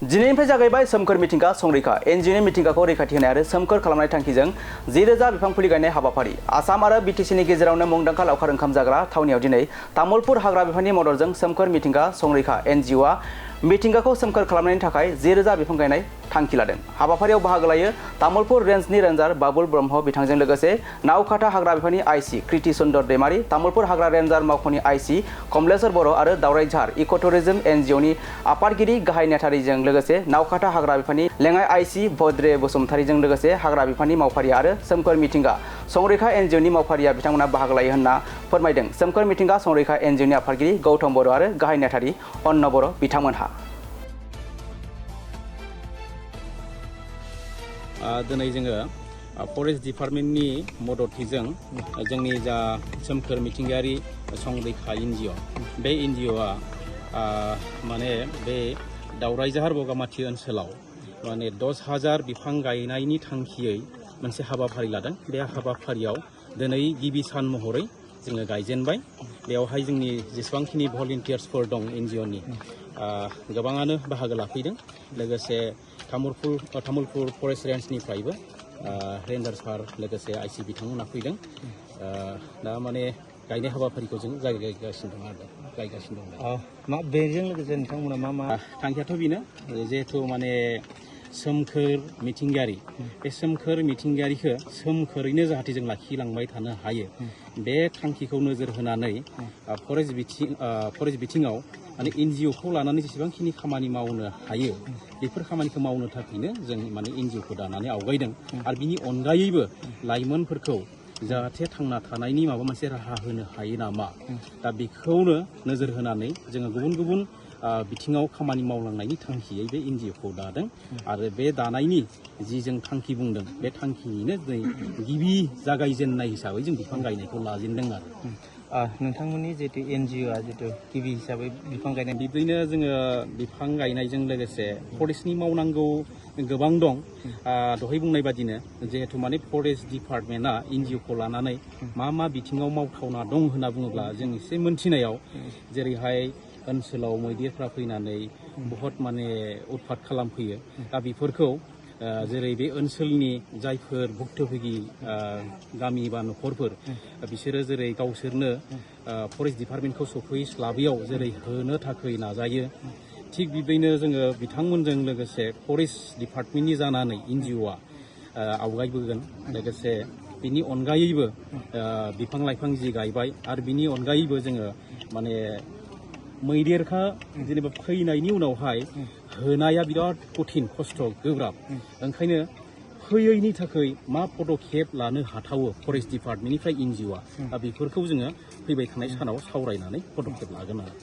दिनैनिफ्राय जागायबाय सोमखोर मिथिंगा संरैखा एनजिअनि मिथिंगाखौ रैखाथि होनाय आरो सोमखोर खालामनाय थांखिजों 10,000 बिफां फुलि गायनाय हाबाफारि आसाम आरो बिटिसिनि गेजेरावनो मुंदांखा लावखार ओंखाम जाग्रा थावनियाव दिनै तामुलपुर हाग्रा बिफाननि मददजों सोमखोर मिथिंगा संरैखा एनजिअआ मिथिंगाखौ सोमखोर खालामनायनि थाखाय 10,000 बिफां गायनाय थांखि लादों। हाबाफारियाव बाहागो लायो तामुलपुर रेन्जनि रेन्जार बाबुल ब्रह्म बिथांजों लोगोसे नावकाटा हाग्रा बिफाननि आईसी कृति सुन्दर दैमारी, तामुलपुर हाग्रा रेन्जार मावख'नि आईसी कमलेश्वर बर' आरो दावरायझार इक' टुरिज्म एनजिअनि आफादगिरि गाहाय नेथारिजों लोगोसे नावकाटा हाग्रा बिफाननि लेङाइ आईसी भद्रे बसुमतारीजों लोगोसे हाग्रा बिफाननि मावफारि आरो सोमखोर मिथिंगा संरैखा एनजिअनि मावफारिया बिथांमोना बाहागो लायो होनना फोरमायदों सोमखोर मिथिंगा संरैखा एनजिअनि आफादगिरि गौतम बर' आरो गाहाय नेथारि अन्न बर' बिथांमोनहा। दिनै जोङो फरेस्ट डिपार्टमेन्टनि मददथिजों जोंनि जा सोमखोर मिथिंगायारि संरैखा एनजिअ बे एनजिअआ माने बे दावरायझार बगामाथि ओनसोलाव माने 10,000 बिफां गायनायनि थांखियै मोनसे हाबाफारि लादों। बे हाबाफारियाव दिनै गिबि सान महरै जोङो गायजेनबाय। बेवहाय जोंनि जेसेबांखिनि भलन्टियार्सफोर दं एनजिअनि गोबाङानो बाहागो लाफैदों। लोगोसे तामुलपुर फरेस्ट रेन्जनिफ्रायबो रेन्जार सार लोगोसे आईसी बिथांमोना फैदों। दा माने गायनाय हाबाफारिखौ जों गायगासिनो दं। मा बेजों लोगोसे नोंथांमोना मा थांखियाथ' बेनो जिहेथु माने सोमखोर मिथिंगायारि बे सोमखोर मिथिंगायारिखौ सोमखोरैनो जाहाथे जों लाखिलांबाय थानो हायो बे थांखिखौ नोजोर होनानै फरेस्ट बिथिङाव माने एनजिअखौ लानानै जेसेबांखिनि खामानि मावनो हायो बेफोर खामानिखौ मावनो थाखायनो जों माने एनजिअखौ दानानै आवगायदों। आरो बिनि अनगायैबो लाइमोनफोरखौ जाहाथे थांना थानायनि माबा मोनसे राहा होनो हायो नामा दा बेखौनो नोजोर होनानै जोङो गुबुन गुबुन बिथिङाव खामानि मावलांनायनि थांखियै बे एनजिअखौ दादों। आरो बे दानायनि जि जों थांखि बुंदों बे थांखिनिनो दिनै गिबि जागायजेननाय हिसाबै जों बिफां गायनायखौ लाजेनदों आरो नोंथांमोननि जितु एनजिअआ जितु गिबि हिसाबै बिफां गायनाय बिदिनो जोङो बिफां गायनायजों लोगोसे फरेस्टनि मावनांगौ गोबां दं। दहाय बुंनाय बादिनो जिहेथु माने फरेस्ट डिपार्टमेन्टआ एनजिअखौ लानानै मा बिथिङाव मावथावना दं होनना बुङोब्ला जों एसे मोनथिनायाव जेरैहाय ओनसोलाव मैदेरफ्रा फैनानै बहुत माने उत्पात खालामफैयो। दा बेफोरखौ जेरै बे ओनसोलनि जायफोर भुक्तभोगि गामि बा न'खरफोर बिसोरो जेरै गावसोरनो फरेस्ट डिपार्टमेन्टखौ सफैस्लाबैयाव जेरै होनो थाखाय नाजायो थिग बिदिनो जोङो बिथांमोनजों लोगोसे फरेस्ट डिपार्टमेन्टनि जानानै एनजिअआ आवगायबोगोन। लोगोसे बिनि अनगायैबो बिफां लाइफां जि गायबाय आरो बिनि अनगायैबो जोङो माने मैदेरखा जेनेबा फैनायनि उनावहाय होनाया बिराद कठिन खस्थ' गोब्राब। ओंखायनो फैयैनि थाखाय मा पदक्षेप लानो हाथावो फरेस्ट डिपार्टमेन्टनिफ्राय एनजिअआ दा बेफोरखौ जोङो फैबाय थानाय सानाव सावरायनानै पदक्षेप लागोन आरो